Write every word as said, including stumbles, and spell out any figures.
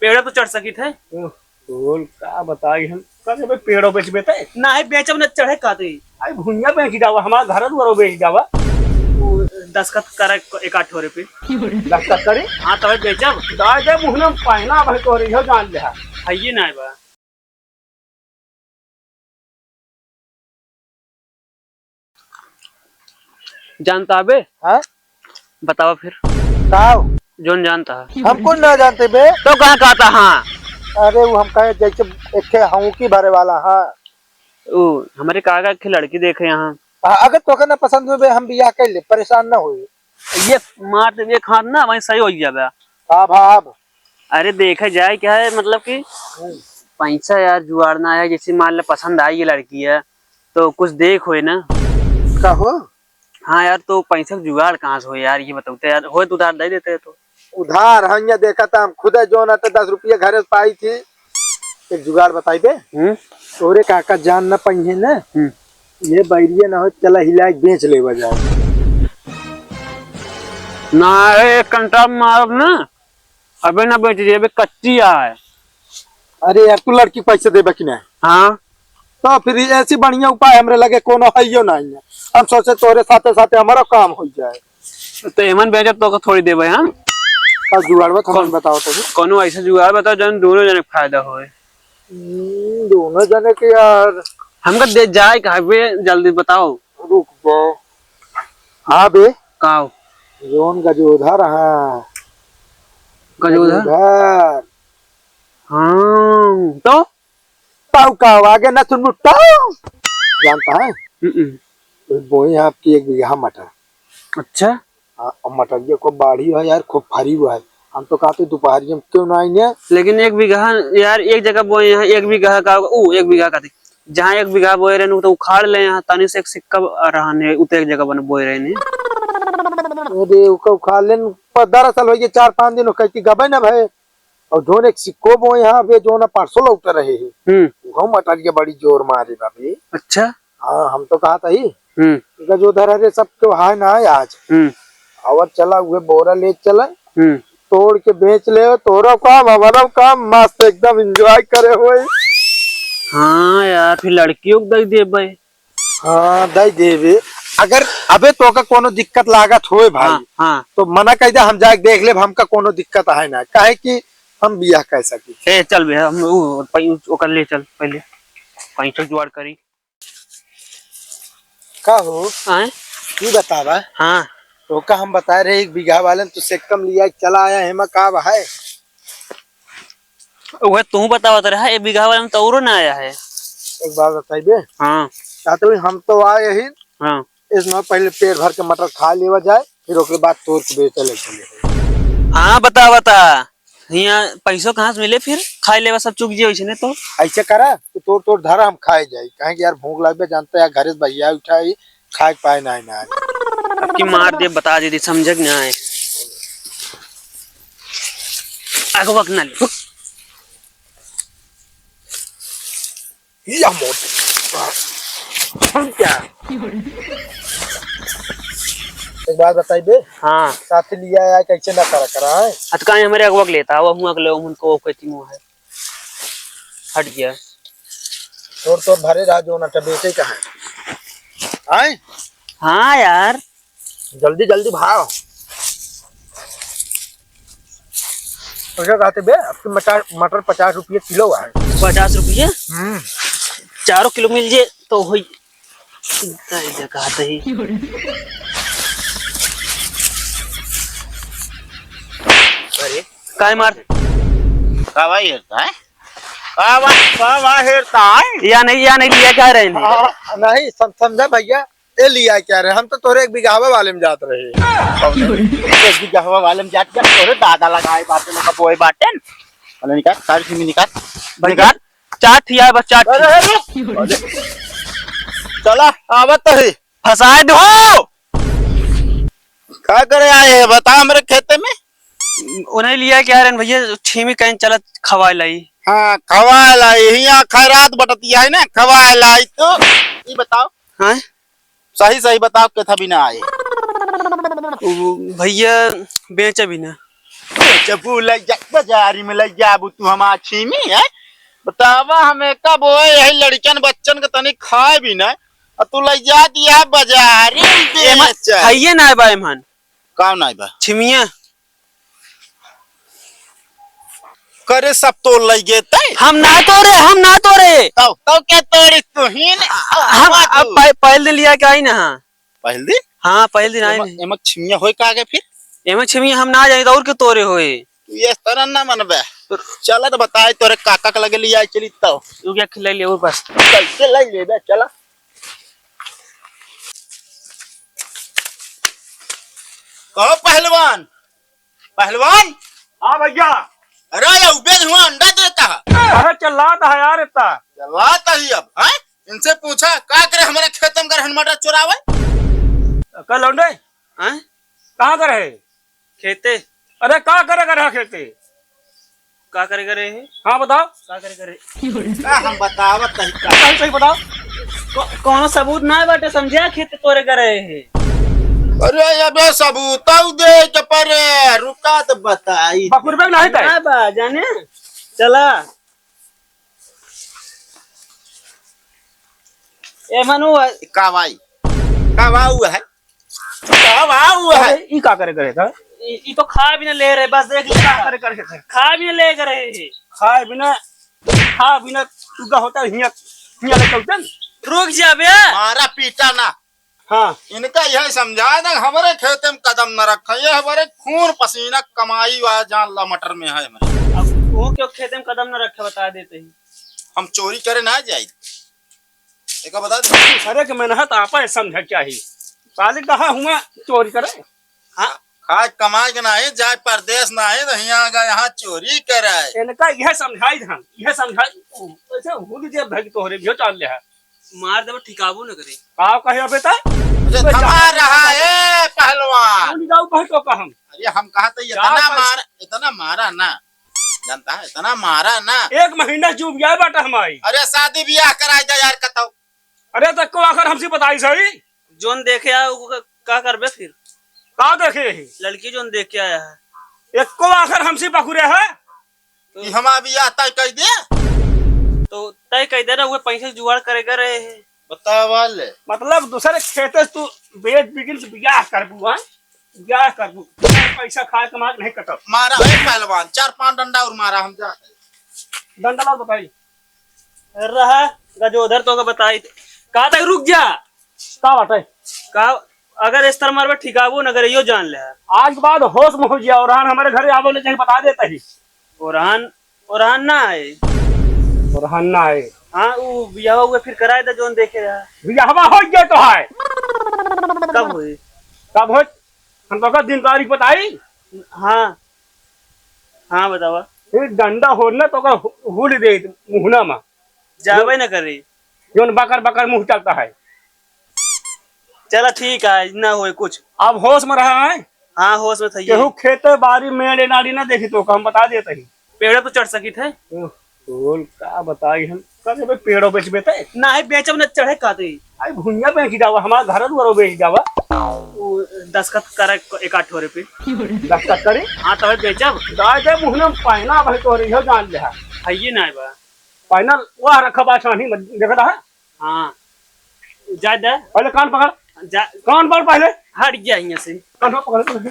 पेड़ो तो चढ़ सकित है। ओह, बोल, का बताई हम? का कहबे, पेड़ो बेचबे ते? नाही, बेचब न, चढ़े का तई? आई भुइया बेच जावा, हमार घर दुआरो बेच जावा। वो दस्तखत करे एक आध ठो रुपये। दस्तखत करे? हाँ, तबे बेचब। दाई दे मुहना पहना भाई तोहरे, इहो जान ले। है ये नाही बा। जानता बे? हाँ? बतावा फिर। का हो? जोन जानता है। हमको ना जानते बे। तो कहाँ कहता हाँ? अरे वो हम कहे जैसे एक ठे हौंकी भरे वाला, हाँ। ओ, हमरे काका के लड़की देखे यहाँ। हाँ, अगर तोके ना पसंद हुए बे, हम बियाह कर ले, परेशान ना होए। ये मार दे एक हाथ ना, वहीं सही हो जाबे। का भाव? अरे देखा जाए क्या है, मतलब कि हम्म। पैसा यार जुगाड़ ना है। जैसे मान ले पसंद आई ये लड़की है तो कुछ देख होए ना। का हो? हाँ यार, तो पैसा के जुगाड़ कहाँ से हो यार, ये बताओ तो यार, होए तो उधार दे देते हैं तो। उधार? हाँ, ये देखा था हम खुद है, जो ना तो दस रुपये घरे से पाई थी। एक जुगाड़ बताई बे। हम्म। तोरे काका जान ना पाई है ना। हम्म। ये बैरिया ना हो, चला हिला के बेच लेवा जाए। ना, एक कंटा मारब ना, अबे ना बेच दे, अबे कच्ची आए। अरे यार, तू लड़की पैसे देबे कि नहीं? हाँ। तो फिर ये ऐसी बढ़िया उपाय हमरे लगे कोनो है यो नहीं है। हम सोचे तोरे साथे साथे हमारा काम हो जाए। तो एमन बेचब तो थोड़ी देबे हम। का जुगाड़ बा, तो हमें कौन-, बताओ तो। कोनो ऐसा जुगाड़ बताओ जौन दोनों जने के फायदा होए। हम्म, दोनों जने के यार। हमका दे जाए कहाँ बे, जल्दी बताओ। रुक जा। हाँ बे। का हो? जौन गजोधर, हाँ। गजोधर? गजोधर। हाँ, तो? ताऊ का हो, आगे ना सुनबू, ताऊ। जानता है? हम्म। वो बोए हैं आपकी एक बीघा मटर। अच्छा। हाँ, और मटरिया को बाढ़ी है यार, खूब फरी हुआ है। हम तो कहते दोपहरिया में क्यों ना आइने। लेकिन एक बीघा यार, एक जगह बोए हैं, एक बीघा का, ऊ, एक बीघा का थी। जहाँ एक बीघा बोए रहे, उ तो उखाड़ ले यहाँ, तनी से एक सिक्का रहने, उते एक जगह बन बोए रहे ने। अरे, उका उखाड़ लेन, पर दरअसल हो ये चार पाँच दिन हो कहती गबे ना भए। और जोन एक सिक्को बोए यहाँ, अबे जोन परसों लौट रहे हैं। हम्म। उहो मटरिया बड़ी जोर मारे बा बे। अच्छा। हाँ, हम तो कहत ही। हम्म। गजोधर, अरे, सब तो है ना आज। हम्म। और चला, उहे बोरा ले चला। हम्म। तोड़ के बेच ले, तोरो काम, हमारा काम, मस्त एकदम enjoy करे होए। हाँ यार, फिर लड़कियों को दे देबे। हाँ, दे देबे। अगर अबे तोका कोनो दिक्कत लागत होए भाई, हाँ, हाँ। तो मना कह दे, हम जाके देख लेब, हमका कोनो दिक्कत है ना, काहे कि हम बियाह कर सकी। ए, चल बे, हम उ, पै-, ओकर ले चल पहले, पैसा जुगाड़ करी। का हो? आय? ई बतावा। हाँ। तोका हम बताए रहे एक बीघा वाले, तू से कम लिया, चला आया, हेमा का बा है? उहे तू बतावत रहा, एक बीघा वाले में तो औरो ना आया है। एक बात बताइबे? हाँ। कहते हुए हम तो आए ही। हाँ। इसमें पहले पेट भर के मटर खा लेवा जाए, फिर ओकरे बाद तोड़ के बेचे ले चले। हाँ, बता, बता। हियाँ पैसो कहाँ से मिले फिर? खाए लेवा सब चुक जियो इसने तो। ऐसे करा कि तोड़ तोड़ धरा, हम खाए जाई, काहे कि यार भूख लगबे, जानते यार घरे से भैया उठाई, खाए के पाए ना, ना। अब की मार दे, बता दे, समझे कि ना आए। आगो बक ना ले। या मोट। हम क्या? एक बात बताइबे? हाँ। साथ लिया यार, कैसे ना करा, करा है? अत काहे हमारे अगवा के लेता, वो हुआ के ले, उनको वो कहती मुँह है। हट गया। तोर, तोर भरे रहा जो ना, तब बेचे कहाँ है? आए? हाँ यार। जल्दी, जल्दी भाव। तो क्या कहते बे, आपके मटर, मटर पचास रुपये किलो है। पचास रुपये? हम्म। चारों किलो मिल जे तो होई। इतना ही जगह आता ही। अरे। काय मार? का भाई हेरता है? का भाई, का भाई हेरता है? या नहीं, या नहीं लिया क्या रहे हैं? हाँ, नहीं, सम-, समझा भैया, ए लिया क्या रहे? हम तो तोरे एक बीघावा वाले में जात रहे। एक बीघावा वाले में जात क्या? तोरे दादा लगाए बाटे, लोग बोए बाटे। अरे निकाल, सारी सिमी निकाल। भैया, निकाल। चार ठिया है बस, चार अरे, ठिया। अरे, अरे। चला, आवत तो है। फंसाए दो। का करे आए है? बता हमरे खेते में। उन्हें लिया क्या रहे भैया, छीमी कहीं चलत खवाए लाई। हाँ, खवाए लाई, हियाँ खैरात बटतिया है ना, खवाए लाई तो। ये बताओ। हाँ? सही सही बताओ, केथा भी ना आए। वो भैया बेचे भी ना। बेचबू, लइ जा, बाजारी में लइ जाबू तू हमार छीमी, हैं? बतावा, हमें कब ओए, यही लड़िकन बच्चन के तनी खाए भी ना, अ तू लइ जात या बाजारी में एमन बेचे। हइये ना बा एमन। का ना बा? छिमिया। करे सब तोर लइ गे तै? हम ना तोरे, हम ना तोरे। तौ, तौ के तोरी तू ही ने? हम आवा अब तू। पह-, पहले दिन लिया के आई ना, हाँ। पहले दिन? हाँ, पहले दिन आए एमा, नहीं। एमा छिमिया होई का आगे फिर? एमा छिमिया हम ना जाई तो और के तोरे होई। तू ये तरह ना मनबे। चला तो बताई तोरे काका के लगे लिया चली तो। तू क्या खिलाई ले और बस। कैसे लइ लेबे? चला। कहो पहलवान, पहलवान। हाँ भैया। अरे, ये उबेद हुआ अंडा देता है। अरे, चिल्लाता है यार इतना। चिल्लाता ही अब, हैं? इनसे पूछा, का करे हमारे खेत में गरहन मटर चुरावे? का लौंडे? हैं? कहाँ करे है? खेते। अरे, का करे करे है खेते? का करे करे है? हाँ, बताओ। का करे करे? का हम बतावत नहीं का? सही, सही बताओ। को-, कौनो सबूत ना बाटे, समझे? खेत तोरे करे है। अरे, अबे सबूत दे के परे, रुका तो बताई। बकुरबे नहीं तय। ना बा, जाने? चला। ए मनु, का भाई? का भाव हुआ है? का भाव हुआ है? अरे, ई का करे करे था? ई, ई तो खा भी ना ले रहे, बस देख ले का करे करे था। खा भी ना ले रहे हैं। खाए बिना, खा बिना तू का होता है, हियां, हियां ले चलते हैं। रुक जा बे। मारा पीटा ना। हाँ। इनका यह समझाए ना, हमारे खेते में कदम न रखे, ये हमारे खून पसीना कमाई हुआ जान ला मटर में है हमारे। अब वो क्यों खेते में कदम न रखे, बता देते ही। हम चोरी करे ना जाई। एका बता दे। अरे के मेहनत आपे समझे के चाही। साले कहाँ हुआ चोरी करे? हाँ। खाए कमाए के नाही, जाए परदेस नाही, तो हियाँ आ गए, यहाँ चोरी करे। इनका यह समझाई हम, यह समझाई। ऐसे हुल जे भाई तोहरे भी चाल ले है। मार देबो, ठिकाबो न करे। का कहे बेटा? अच्छा, बे, थमा जा। रहा है पहलवान। कौन जाऊ कहे तो का हम? अरे हम कहा तो क्या इतना पैसा? मार, इतना मारा ना। जानता है, इतना मारा ना। एक महीना चुप गया बेटा हमारी। अरे शादी ब्याह कराई दे यार कतौ। अरे तो को आखिर हमसे बताई सही। जोन देखे आया, वो का, का करबे फिर? का देखे ही? लड़की जोन देख के आया है। एको आखिर हमसे पकड़े है? तो कि हमार बियाह तय कई दे? तो तय कई दे ना, वो पैसे जुगाड़ करे गए रहे हैं। बतावा ले। मतलब दूसरे खेते से तू बेच बिगिन से बियाह करबू, हाँ? बियाह करबू। पैसा खाए कमा के नहीं कटब। मारा है पहलवान, चार पांच डंडा और मारा हम जा। डंडा लाओ बताई। रहा, गजोधर तो का बताई। कहा तक रुक जा। का बात है? का, अगर इस तरह मारबे ठिकाबो न करे, यो जान ले। आज के बाद होश में हो जिया और हमारे घरे आवो ले चाहे बता देता ही। ओरहान, ओरहान ना आए। ओरहान ना आए। हाँ, उ बियाहवा हुए फिर कराए दे जोन देखे रहा। बियाहवा हो गया तो है। कब हुई? कब हो? हम तो का दिन तारीख बताई? हाँ। हाँ, बतावा। फिर डंडा होना तो का हु-, हुल दे मुहना मा। जावे न करे। जोन बकर बकर मुंह चलता है। चला ठीक है, ना होए कुछ। अब होश में रहा है। हाँ, होश में था ये। केहू खेते बारी मेड़े नाड़ी ना देखी तो हम बता देते ही। पेड़े तो चढ़ सकित है। ओह, बोल का बताई हम। का देबे पेड़ो बेचबे ते? ना है, बेचब न चढ़े का दे। आई भुइया बेच जावा, हमार घर दुआरो बेच जावा। वो दस्तखत करे एक आठ ठोरे पे। दस्तखत करी? हाँ, तबे बेचब। दाय दे मुहना पहना भाई तोरे इहो जान ले है। है ये ना बा। पहना वह रखा बा छानी में, देखा था? हाँ। जा दे। पहले कान पकड़। जा। कान पकड़ पहले। हट गया यहाँ से। कान पकड़ पहले।